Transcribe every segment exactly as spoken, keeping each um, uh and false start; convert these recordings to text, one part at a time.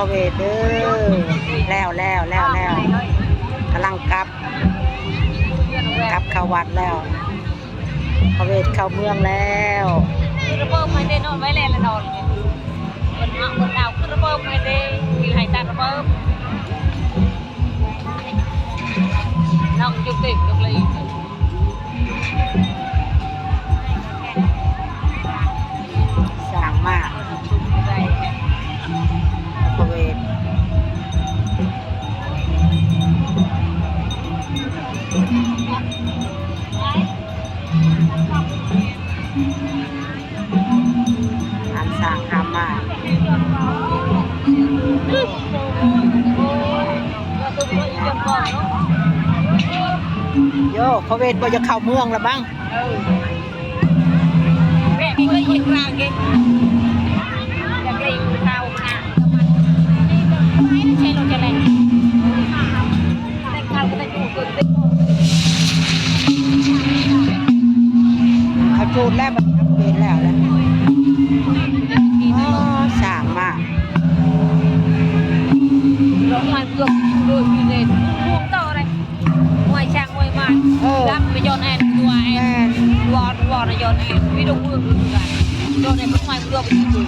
เวทเด้อ แล้วแล้วแล้วแล้ว กำลังกลับ กลับเข้าวัดแล้ว พระเวทเข้าเมืองแล้ว คือระเบิดไม่ได้นอนไว้แล้วละนอนเนี่ย บนเอาบนเอาคือระเบิดไม่ได้ มีให้ตัดระเบิด น้องจุกติกจุกเลย สร้างมาก พระเวท อันสร้างทำมา โย พระเวทบ่จะเข้าเมืองละบ้าง เออ แม่ก็เลยยิงกลางเกม อยากเล่นกลางนะ ไม่ใช่เราจะเล่น เขาจูดแล้ว บัดนี้อัปเดตแล้วนะ อ๋อ สร้างมาก ดอกไม้เปลือกอยู่เลย พวงต่อเลย ห้วยช้างห้วยมัน เออ รับไปย้อนแอนตัวแอน แม่น วอดวอดย้อนแอน พี่ดอกเมืองคือกัน ย้อนแอนดอกไม้เปลือกอยู่เลย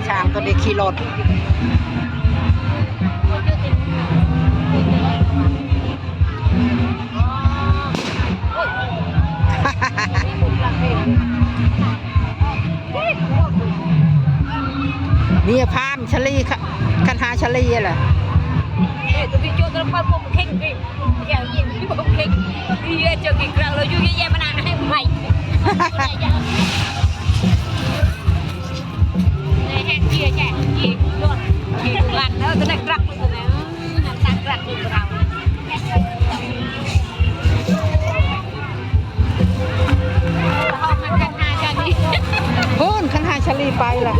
ช้างตัวนี้ขี่รถ นี่พามชะลีค่ะ คันหาชะลีอะไร เอ้ย ตัวพี่โจ้ตัวละครพวกเข่งพี่ อย่างนี้พี่พวกเข่ง พี่เยอะเจอกี่ครั้งแล้วอยู่เยอะแยะมานานให้ใหม่ ในแห้งเกียร์แจกเกียร์รถเกียร์วันแล้วจะได้กลับมาตัวไหน อืม น้ำตาลกลับมาตัวเรา พูนคันหาชะลีไปล่ะ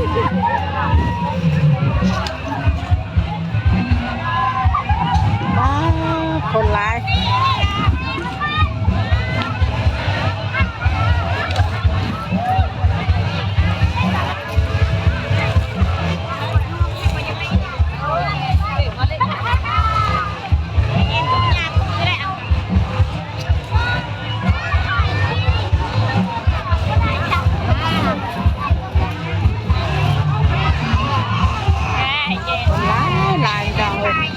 ว้า คนหลาย หลายหลายดอกเลย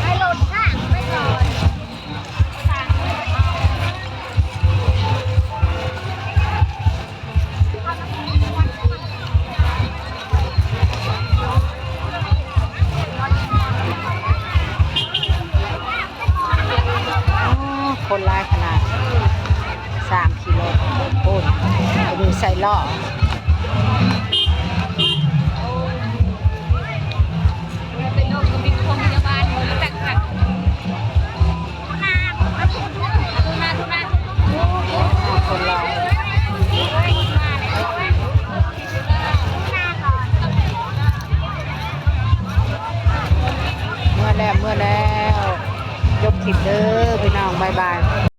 ให้หล่นข้างไปก่อน อ๋อ คนหลายขนาด สามกิโล โอ้ย ไปดูใส่ล้อ เป็นโรคโควิด โรงพยาบาล โอ้ย แปลกๆ คนหลาย เมือแล้ว เมือแล้ว จบคลิปเด้อพี่น้อง บ๊ายบาย